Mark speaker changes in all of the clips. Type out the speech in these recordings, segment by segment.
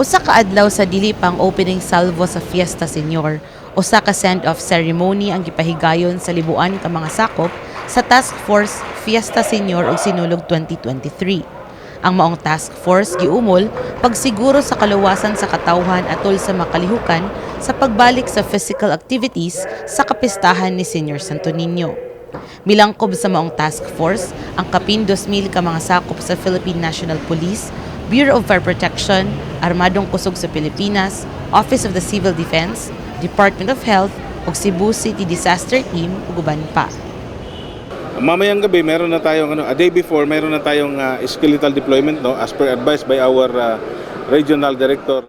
Speaker 1: Usa ka adlaw sa dili pang opening salvo sa Fiesta Senior, usa ka send-off ceremony ang gipahigayon sa libuan ka mga sakop sa Task Force Fiesta Senior ug Sinulog 2023. Ang maong task force giumol pagsiguro sa kaluwasan sa katawhan atol sa makalihukan sa pagbalik sa physical activities sa kapistahan ni Senior Santo Niño. Milangkob sa maong task force ang kapin 2,000 ka mga sakop sa Philippine National Police, Bureau of Fire Protection, Armadong Kusog sa Pilipinas, Office of the Civil Defense, Department of Health ug Cebu City Disaster Team ug uban pa.
Speaker 2: Mamayang gabi meron na tayong ano, a day before meron na tayong skeletal deployment, no, as per advice by our regional director.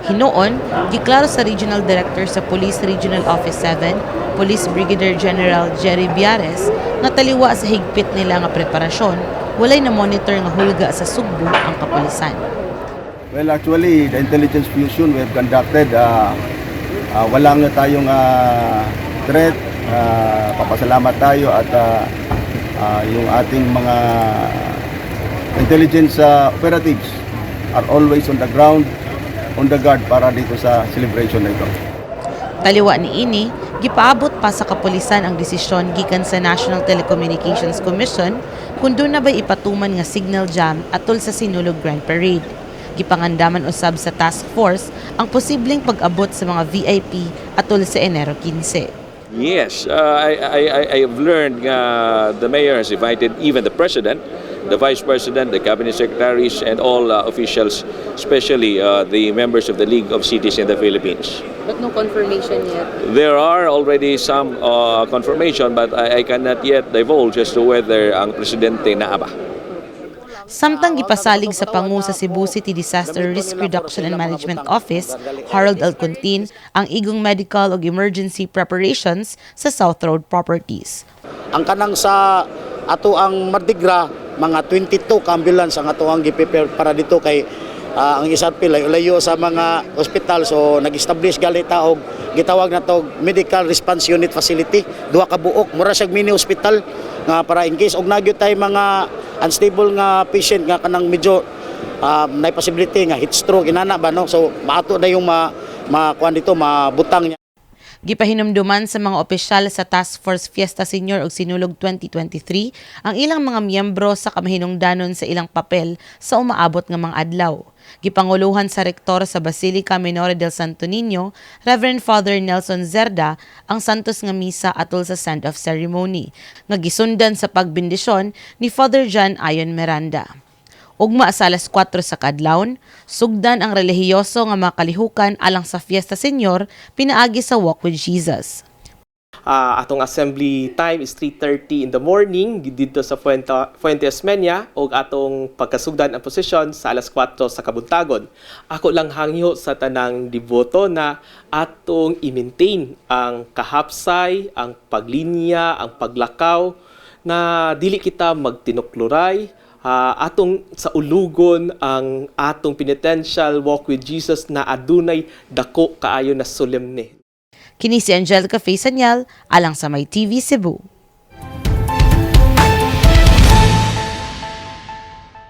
Speaker 1: Hinuon, giklaro sa Regional Director sa Police Regional Office 7, Police Brigadier General Jerry Biares, nga taliwa sa higpit nila nga preparasyon, walay na monitor nga hulga sa Sugbo ang kapulisan.
Speaker 3: Well, actually, the intelligence fusion we have conducted, walang tayong threat. Papasalamat tayo at yung ating mga intelligence operatives are always on the ground, on the guard para dito sa celebration na ito.
Speaker 1: Taliwa ni ini, gipaabot pa sa kapulisan ang desisyon gikan sa National Telecommunications Commission kung duna ba'y ipatuman nga signal jam atol sa Sinulog Grand Parade. Gipangandaman usab sa task force ang posibleng pag-abot sa mga VIP atol sa Enero 15.
Speaker 4: Yes, I have learned nga the mayor has invited even the president, the vice president, the cabinet secretaries, and all officials, especially the members of the League of Cities in the Philippines.
Speaker 5: But no confirmation yet.
Speaker 4: There are already some confirmation, but I cannot yet divulge as to whether ang presidente naa ba.
Speaker 1: Samtang gipasalig sa pangu sa Cebu City Disaster Risk Reduction and Management Office, Harold Alcontin, ang igong medical ug emergency preparations sa South Road Properties.
Speaker 6: Ang kanang sa ato ang Mardi Gras, mga 22 ka ambulance ang ato ang gi-prepare para dito kay ang SRP layo sa mga ospital, so nag-establish gali ta og gitawag na to Medical Response Unit Facility, duha ka buok, mura siya mini hospital nga para in case og nagyod tay mga unstable nga patient nga kanang medyo nay possibility nga heat stroke inana ba, no, so maato na yung ma makuan dito, mabutang niya.
Speaker 1: Gipahinumduman sa mga opisyal sa Task Force Fiesta Senior ug Sinulog 2023 ang ilang mga miyembro sa kamahinungdanon sa ilang papel sa umaabot nga mga adlaw. Gipanguluhan sa rektor sa Basilica Minore del Santo Niño, Reverend Father Nelson Zerda, ang santos nga misa atol sa send-off ceremony, nga gisundan sa pagbendisyon ni Father John Ayon Miranda. Ugma sa alas 4 sa kadlawon, sugdan ang relihiyoso nga mga kalihukan alang sa Fiesta Senior pinaagi sa Walk with Jesus.
Speaker 7: Atong assembly time is 3:30 in the morning didto sa Fuente Osmeña ug atong pagkasugdan ang prosesyon sa alas 4 sa kabuntagon. Ako lang hangyo sa tanang deboto na atong i-maintain ang kahapsay, ang paglinya, ang paglakaw na dili kita magtinukluray, atong saulugon ang atong penitential walk with Jesus na adunay dako kaayo na solemne.
Speaker 1: Kini si Angelica Faisaniel alang sa My TV Cebu.